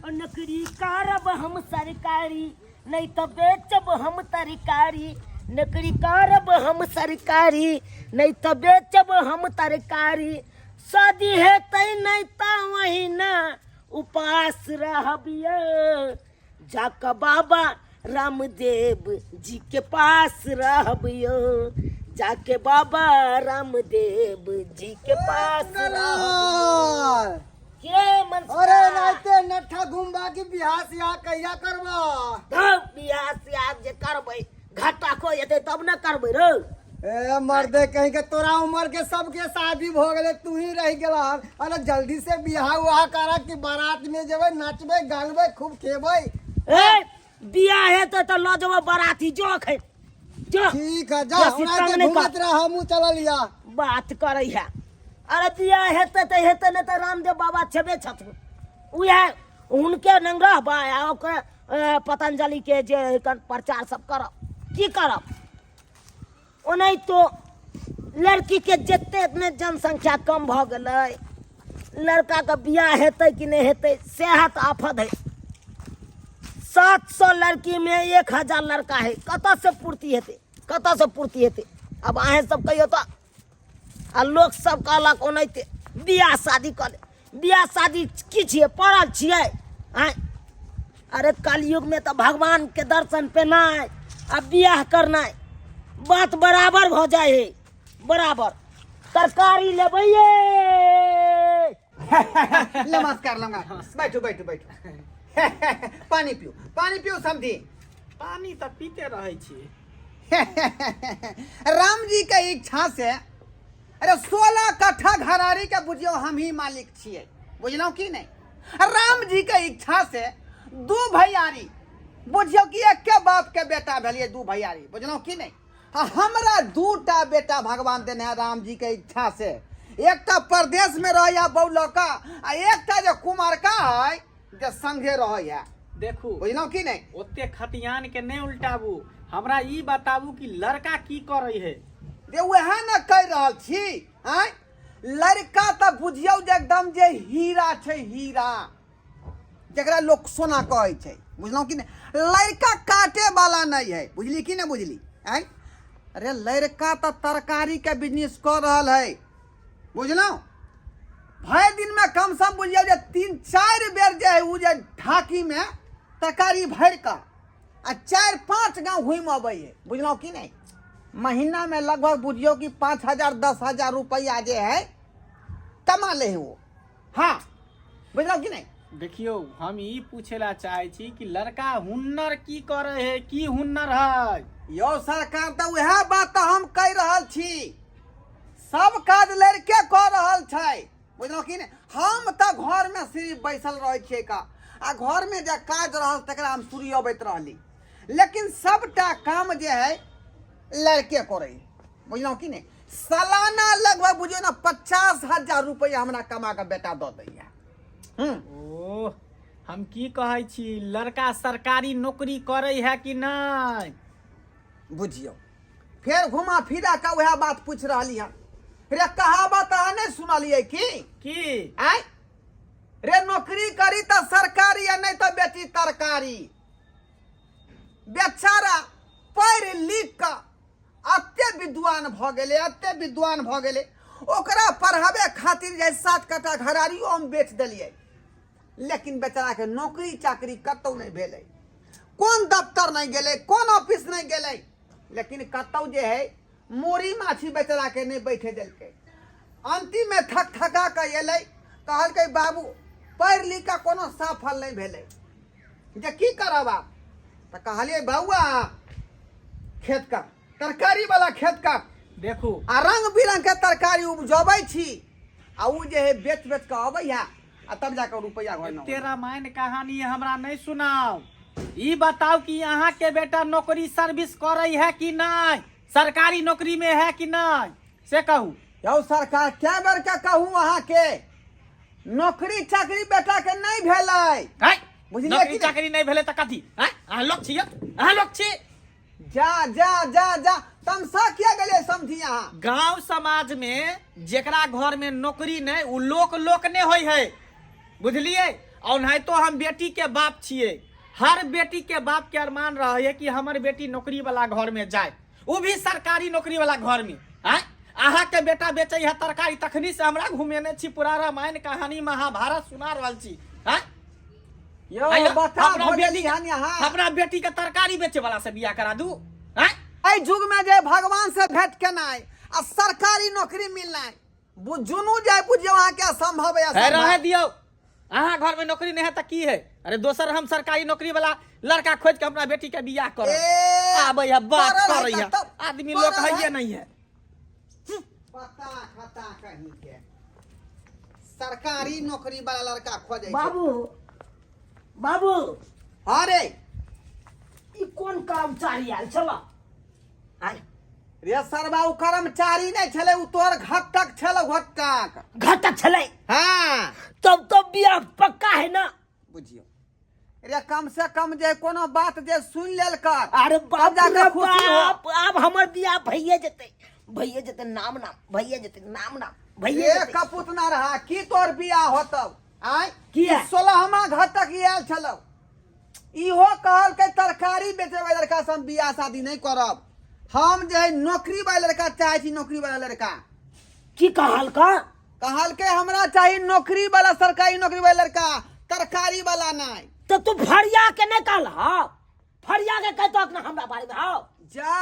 ओ नौकरी करब हम सरकारी, नहीं तो बेचब हम तरकारी। नौकरी करब हम सरकारी, नहीं तो बेचब हम तरकारी। शादी हेतै नहीं तो वही ना उपास रहबियो। जाक बाबा रामदेव जी के पास रहबियो, जाके बाबा रामदेव जी के पास रहबियो। के मनसा? अरे राते नट्ठा घुमबा की बियाह सियाह कहिया करबा? तब बियाह सियाह जे करबै, घाटा खो जेतै तब ने करबै रौ। ए मर्दे कहीं के, तोरा उम्र के सबके शादी भ गेले, तू ही रह गेला। अरे जल्दी से बियाह उहा करा कि बारात में जेबै, नाचबै गालबै, खूब खेबै। ए बियाह हेतै तऽ लऽ जेबौ बाराती, जो एखन जो। ठीक है, जा। बेसी ओनाहिते तंग नहि कर। घूमत रह, हमहूँ चलल या। बात करै है। अरे बियाह हेतै तऽ हेतै, नहि तऽ रामदेव बाबा छेबे छथुन, उएह हुनके नंग रहबै आ ओकर पतंजलि के जे एखन प्रचार सब करब। की करब, ओनाहितो लड़कीके जतेक ने जनसंख्या कम भऽ गेलै, लड़काके बियाह हेतै कि नहि हेतै सएह तऽ आफत है। 700 लड़कीमे 1000 लड़का है, कतऽसँ पूर्ति हेतै, कतऽसँ पूर्ति हेतै? आब अहेँ सब कहियौ तऽ। आ लोक सब कहलक ओनाहिते बियाह शादी कऽ ले। बियाह शादी की छियै? पड़ल छियै आँय? अरे कलयुगमे तऽ भगवानके दर्शन पेनाइ आ बियाह करनाइ बात बराबर भऽ जाइ है, बराबर। तरकारी लेबै ये? नमस्कार नमस्कार, बैठू बैठू बैठू। पानी पियो, पानी पियो समझी। पानी तऽ पीते रहै छी। राम जी के इच्छा से अरे 16 कट्ठा घरारी के बुझियो हम ही मालिक छियै, बुझलहुँ कि नहीं? राम जी के इच्छा से दू भैयारी, बुझियो कि एके बाप के बेटा भेलियै दू भैयारी, बुझलहुँ कि नहीं? आ हमरा दूटा बेटा भगवान देने है राम जी के इच्छा से। एकटा परदेश में रहैया बौलका आ एकटा जे कुमारका है जे संगे रहैया। देखू, बुझलहुँ कि नहीं? ओते खतियान के नहीं उल्टाबू, हमरा ई बताबू कि लड़का की करै है। जे वएह ने कहि रहल छी। आँय, लड़का तऽ बुझियौ जे एकदम जे हीरा छै, हीरा जकरा लोक सोना कहै छै, बुझलहुँ कि नहि? लड़का काटे वाला नहि है, बुझली कि नहि बुझली? आँय, अरे लड़का तऽ तरकारीके बिजनेस कऽ रहल है, बुझलहुँ? भरि दिनमे कम सम बुझियौ जे 3-4 बेर जे है ओ जे ढाकीमे तरकारी भरि कऽ आ 4-5 गाँव घुमि अबै है, बुझलहुँ कि नहि? महीनामे लगभग बुझियौ कि 5000 10,000 रुपैआ जे है कमा ले है वो। हाँ, बुझलहुँ कि नहि? देखियौ, हम ई पूछे ला चाहे छी कि लड़का हुनर की करे है, की हुनर है? यौ सरकार, तऽ उएह बात तऽ हम कहि रहल छी। सब काज लड़के कऽ रहल छै, बुझलहुँ कि नहि? हम तऽ घरमे सिर्फ बैसल रहै छियै का, आ घरमे जे काज रहल तकरा हम सुरियबैत रहली, लेकिन सबटा काम जे है लड़के करै, बुझलहुँ कि नहि? सालाना लगभग बुझियौ ने 50,000 रुपैआ हमरा कमा कऽ बेटा दऽ दैया। ओह, हम की कहै छी, लड़का सरकारी नौकरी करै है कि नहि? बुझियौ, फेर घुमा फिरा कऽ वएह बात पूछि रहली हन। रे कहावत अहाँ नहि सुनलियै की? की? आँय रे, नौकरी करी तऽ सरकारी आ नहि तऽ बेची तरकारी। बेचारा पढ़ि लिख कऽ एते विद्वान भऽ गेलै, एते विद्वान भऽ गेलै, ओकरा पढ़ाबै खातिर जे 7 कट्ठा घरारियो हम बेच देलियै, लेकिन बेचाराके नौकरी चाकरी कतहु नहि भेलै। कोन दफ्तर नहि गेलै, कोन ऑफिस नहि गेलै, लेकिन कतहु जे है मोरी माछी बेचाराके नहि बैठे देलकै। अंतिममे थक थका कऽ एलै, कहलकै बाबू पढ़ि लिख कऽ कोनो सफल नहि भेलै, जे की करब आब? तऽ कहलियै बौआ खेत का तरकारी वाला खेत का देखू आ रंग बिरंग के तरकारी उपजबै छी आ उ जे है बेच बेच कऽ अबै है आ तब जाकर रुपैआ घर में। एते रामायण कहानी हमरा नहीं सुनाओ, ई बताओ कि अहाँ के बेटा नौकरी सर्विस करे है कि नहीं, सरकारी नौकरी में है कि नहीं, से कहू। यौ सरकार, कै बेर के कहू अहाँ के, नौकरी चाकरी बेटा के नहीं भेलै। हैं? बुझलियै नौकरी कि नहि? चाकरी नहीं भेलै तऽ कथी? हैं? अहाँ लोक छी यौ? अहाँ लोक छी? जा जा जा जा, तमसा किया गेलियै समझी अहाँ? गांव समाज में जेकरा घर में नौकरी नहीं उ लोक लोक नहीं होय है, बुझलियै? ओनाहितो हम बेटी के बाप छियै। हर बेटी के बाप के अरमान रहे है कि हमर बेटी नौकरी वाला घर में जाए, वो भी सरकारी नौकरी वाला घर में। आँय, अहाँ के बेटा बेचै है तरकारी, तखनी से हमरा घुमेने छी, पूरा रामायण कहानी महाभारत सुना रहल छी। आँय? यौ आँय, बता अपना भऽ बेटी गेली हन यहाँ। अपना बेटी के तरकारी बेचे वाला से बियाह करा दू। आँय? एहि युग में जे भगवान से भेंट केनाइ आ सरकारी नौकरी मिलनाइ जुनू जाय बुझियौ अहाँके असंभव है, है असंभव। रहे दियौ, अहाँ घर में नौकरी नहीं है त की है? अरे दोसर हम सरकारी नौकरी वाला लड़का खोज के अपना बेटी के बियाह करब। ए, आबै है बात पड़ल है करै है, तब, आदमी लोग पड़ल है है। नहीं है। पता खता कहीं के सरकारी नौकरी वाला लड़का खोजै छै। बाबू बाबू, हाँ रे, ई कोन कर्मचारी आयल छल? आय रे सरबा, ओ कर्मचारी नहि छलै, ओ तोहर घटक छल, घटक। घटक छलै? हाँ। तब तो बियाह पक्का है ना? बुझियौ रे, कम से कम जे कोनो बात जे सुन लेल कर, अरे बाप तब जाके रे खुशी हो। बाप, आब हमर बियाह भइए जेतै, भइए जेतै, नाम नाम भइए जेतै, नाम नाम भइए ए जेतै। कपूत ना रहा की तोर बियाह होतौ? आय? किया? 16वां घटक आयल छलौ, इहो कहलकै तरकारी बेचे वाला लड़का से हम बियाह शादी नहीं करब, हम जे है नौकरी वाला लड़का चाहे छी, नौकरी वाला लड़का। की कहलका? कहलकै हमरा चाही नौकरी वाला, सरकारी नौकरी वाला लड़का, तरकारी वाला नहीं। तो तू फरिया के नहीं कहला? फरिया के कहतो ना हमरा बारे में? हाँ। जा,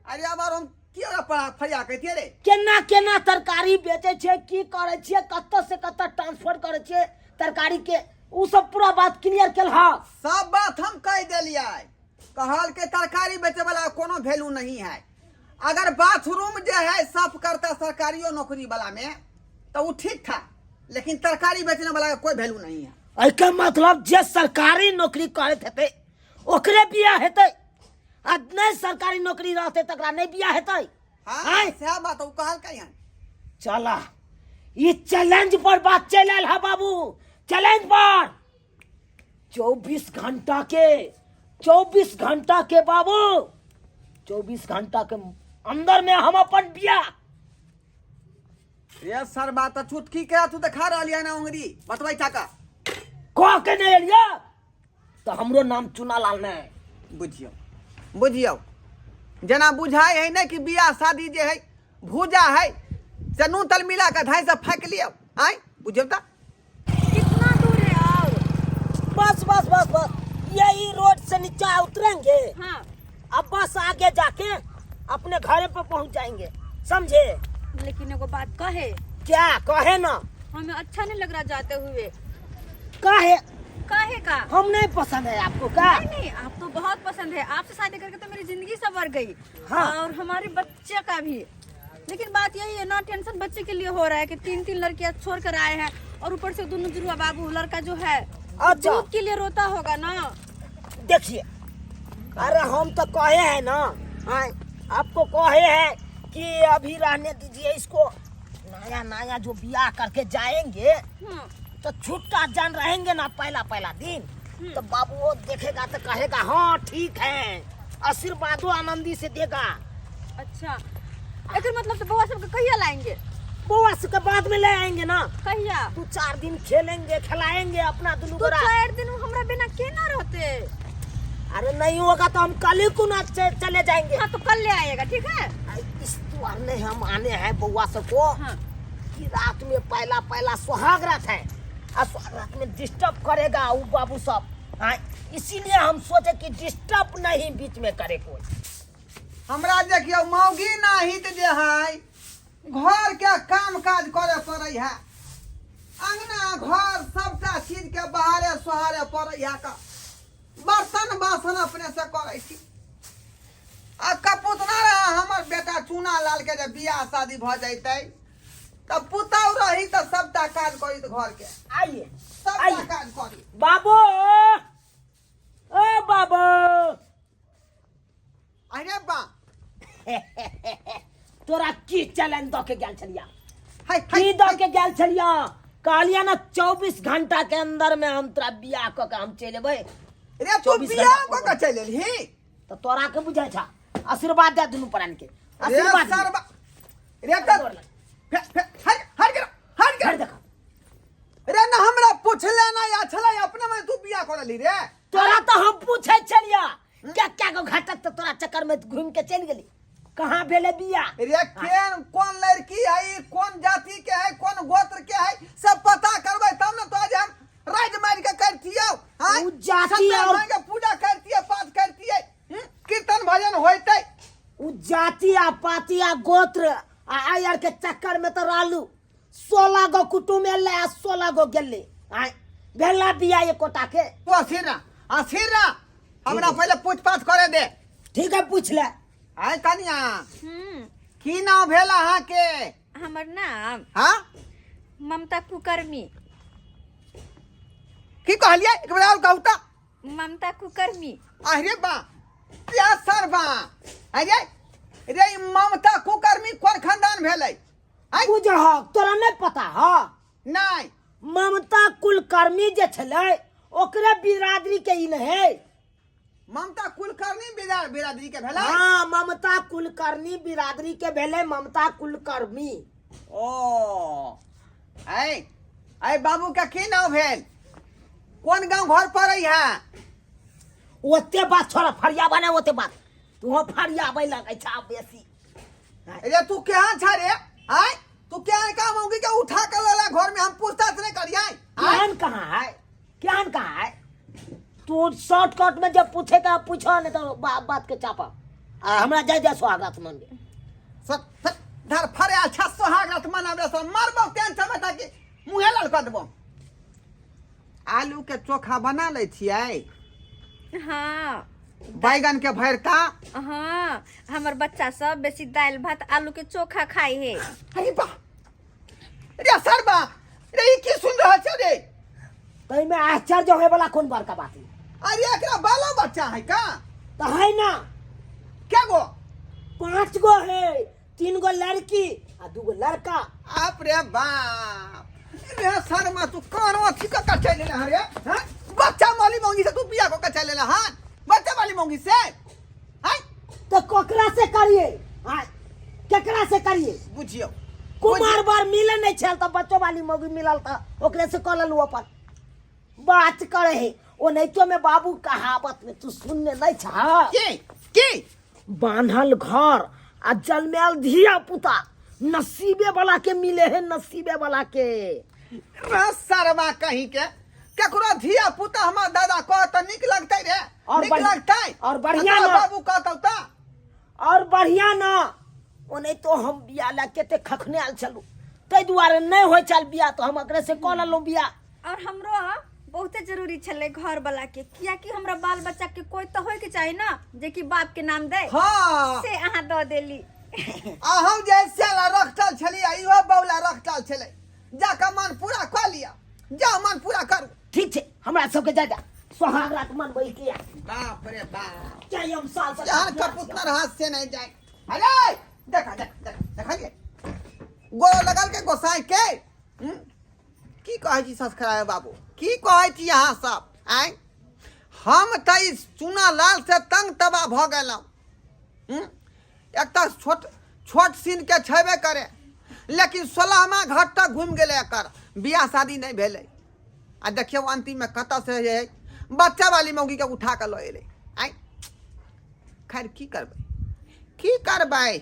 अरे अब हम की ओकरा पढ़ा फरिया कहतियै रे? केना केना तरकारी बेचै छियै, की करै छियै, कतऽ से कतऽ ट्रांसफर करै छियै तरकारी के, उ सब पूरा बात क्लियर केलहा? सब बात हम कह देलियै। कहलकै तरकारी बेचे वाला कोनो वैल्यू नहीं है, अगर बाथरूम जे है साफ करता सरकारियो नौकरी वाला में तो वो ठीक था, लेकिन तरकारी बेचने वाला का कोई वैल्यू नहीं है। एहिके मतलब जे सरकारी नौकरी करैत हेतै ओकरे बियाह हेतै, आ नहि सरकारी नौकरी रहतै तकरा नहि बियाह हेतै? हाँ। आँय? सएह बात ओ कहलकै हन। चला, ई चैलेंज पर बात चलि आयल है बाबू, चैलेंज पर 24 घंटा के, 24 घंटा के बाबू, 24 घंटा के अंदर में हम अपन बियाह। ये सर बात चुटकी के तू देखा रहलियै ना उंगरी बतबै चाका। कह के नहीं एलियै तो हमरो नाम चुना लाल नहीं। बुझियौ बुझियौ, जेना बुझाइ है ने कि बियाह शादी जे है भूजा है, से नून तल मिला के धाइ से फाँकि लियौ। आँय बुझियौ तऽ। कितना दूर है और? बस बस बस बस, यही रोड से नीचा उतरेंगे। हाँ। अब बस आगे जाके अपने घरे पर पहुंच जाएंगे, समझे? लेकिन एगो बात कहे। क्या कहे ना? हमें अच्छा नहीं लग रहा जाते हुए। काहे? काहे का? हम नहीं पसंद है आपको का? नहीं नहीं, आप तो बहुत पसंद है, आपसे शादी करके तो मेरी जिंदगी संवर गई। हाँ। और हमारे बच्चे का भी। लेकिन बात यही है ना, टेंशन बच्चे के लिए हो रहा है कि तीन तीन लड़कियां छोड़ कर आए हैं और ऊपर से दोनों जुड़वा बाबू लड़का जो है, अच्छा। दूध के लिए रोता होगा ना। देखिए, अरे हम तो कहे हैं ना, हाँ, आपको कहे हैं कि अभी रहने दीजिए इसको, नया नया जो बियाह करके जाएंगे तो छुट्टा जान रहेंगे ना पहला पहला दिन, तो बाबू वो देखेगा तो कहेगा हाँ ठीक है, आशीर्वादो आनंदी से देगा। अच्छा, एकर मतलब तो बउआ सबके कहिया लाएंगे? बउआ सबके बाद में ले आएंगे ना। कहिया? 2-4 दिन खेलेंगे खिलाएंगे अपना दुनू दू गोरा। 4 दिन हमरा बिना केना रहते? अरे नहीं होगा तो हम कल ही क्यों ना चले जाएंगे। हाँ तो कल ले आएगा, ठीक है? इस द्वार में हम आने हैं बउआ सबको हाँ। कि रात में पहला पहला सुहाग रात है और सुहाग रात में डिस्टर्ब करेगा वो बाबू सब। हाँ, इसीलिए हम सोचे कि डिस्टर्ब नहीं बीच में करे कोई। हमरा देखियौ मौगी नाहित जे है घर के काम काज करे पड़ै है, अंगना घर सबटा चीज के बहारे सोहारे पड़ै है, का बर्तन बासन अपने से करै छी। आ कपूतना रहा हमर बेटा चूना लाल के जे बियाह शादी भऽ जैतै तऽ पुतहु रही तऽ सबटा काज करी घर के। आइए। सबटा आइए। काज करी। बाबू, ओ बाबू। अरे बा। तोरा की चैलेंज दऽ के गेल छलिया? हाय, की हाय, दऽ के गेल छलिया? कहलिया ना 24 घंटा के अंदर में हम तोरा बियाह कऽ के हम चलि एबै। रे तू 24 बियाह घंटा कऽ के चलि एलही? तऽ तोरा के बुझाइ छा? आशीर्वाद दे दुनू प्राणी के, रे आशीर्वाद दे। सरबा रे तऽ फे फे हट हट गेल, हट गेल। हट देखा। रे न हमरा पूछले ना या छलै अपने में तू बियाह कर ली रे। तोरा तो हम पूछे छलिया, क्या क्या गो घटक तो तोरा चक्कर में घूम के चलि गेली, कहाँ भेले बियाह? रे केन कोन लड़की है, कोन जाति के है, कोन गोत्र के है, सब पता करबै तब न तो आज हम राइट मार के करतियौ। हाँ? उ जाति और के पूजा करतियै, पाठ करतियै, कीर्तन भजन होइतै। उ जाति आ पाति आ गोत्र आ आयर के चक्कर में तो रहलू, 16 गो कुटुम एलै आ 16 गो गेलै, आय भेला बियाह एकोटा के। तू असीर रह, असीर रह, हमरा पहिले पूछ पाछ करे दे। ठीक है पूछ ले। आय कनिया, की नाम भेल अहाँ के? हमर नाम हाँ ममता कुकर्मी। की कहलियै एक बेर और कहू त। ममता कुकर्मी। अरे बा क्या सर बा, अरे रे ई ममता कुकर्मी कोन खानदान भेलै? आय बुझहक तोरा नहीं पता ह? नहीं। ममता कुलकर्णी जे छलै ओकरे बिरादरी के ई नहीं है। ममता कुलकर्णी बिरादरी के भेलै? हाँ ममता कुलकर्णी बिरादरी के भेलै ममता कुलकर्णी। ओ ऐ ऐ बाबू के की नाम भेल, कोन गांव घर पड़ै है? ओते बात छोड़ा, फरियाबा नहीं ओते बात, तू फरियाबै लगै छ बेसी। अरे तू केहन छ रे? आय तू केहन काम होगी के उठा के लला घर में, हम पूछताछ नहीं करियै। केहन कहाँ है, केहन कहाँ है? तू शॉर्टकट में जब पूछे का पूछो, नहीं तो बात के चापा आ हमरा जय जय स्वागत मन सब धर फरे अच्छा सोहागरात मनाबे से मारबो केहन छ बेटा कि मुहे लाल कर देबो। आलू के चोखा बना लै छियै? हाँ। बैगन के भरता? हाँ, हमर बच्चा सब बेसी दालि भात आलू के चोखा खाइ है। अरे बा रे सरबा रे, ई की सुन रहल छौ रे? तै में आश्चर्य होए वाला कोन बड़का बात है? अरे एकरा बालो बच्चा है का? तो है ना। क्या गो? 5 गो है, 3 गो लड़की आ 2 गो लड़का। आप रे बाप रे शर्मा, तू कौन अथी का कचा लेला रे? हां बच्चा वाली मौगी से तू बियाह को कचा लेला? हां बच्चा वाली मौगी से? हां तो कोकरा से करिए? हां केकरा से करिए? बुझियो कुमार बार मिले नहीं छल तो बच्चों वाली मौगी मिलल था ओकरे से कऽ लेलू अपन बात करे है। ओनाहितो में बाबू कहावत में तू सुनने नहीं छा? की की बान्हल घर आ जलमेल धिया पुता नसीबे वाला के मिले है, नसीबे वाला के। सरवा कहीं के केकरो धिया पुता हमर दादा कह त नीक लगतै रे, और नीक लगतै। और बढ़िया तोरा ना। बाबू कहतौ त। और बढ़िया ना। ओनाहितो हम बियाह लए कते खखने आयल छलू, ताहि दुआरे नहीं होइ छल बियाह तो हम एकरे से कऽ लेलहुँ बियाह। और हमरो बहुते जरूरी छलै घर वाला के, कियाकि हमरा बाल बच्चा के कोई तो होय के चाही ना जे कि बाप के नाम दे। हाँ। से अहाँ दऽ देली। आ हम जे सेला रखतल छली आ इहो बौला रखतल छलै, जाके मन पूरा कऽ लिअ, जा मन पूरा करू। ठीक छै, हमरा सबके जा जा सोहाग रात मनबै के। बाप रे बाप, चाहे हम साल से जहन कपूतर हाथ से नहीं जाए। अरे देखा देख देख देखलिए गोड़ लगल के गोसाई के। की कहै छी संस्कार बाबू, की कहै छी अहाँ सब? आँय हम तऽ ई चूना लाल से तंग तबाह भऽ गेलहुँ। एक तऽ छोट छोट सीन के छेबे करे, लेकिन 16मा घर तक घुमि गेलै, एकर बियाह शादी नहि भेलै। आ देखियौ अंतिममे कतऽ से जे बच्चा वाली मौगीके उठा कऽ लऽ एलै। आँय खैर की करबै, की करबै,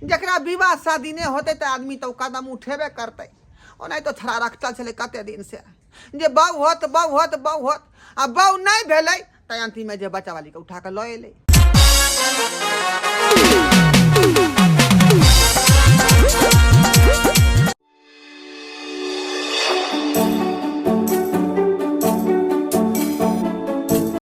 जकरा विवाह शादी नहि होतै तऽ आदमी तऽ ओ कदम उठेबे करतै। ओनाहितो छड़ा रखतल छलै कते दिन से जे बहू होत बहू होत बहू होत, आ बहू नहि भेलै तऽ अंतिममे जे बच्चा वालीके उठा कऽ लऽ एलै।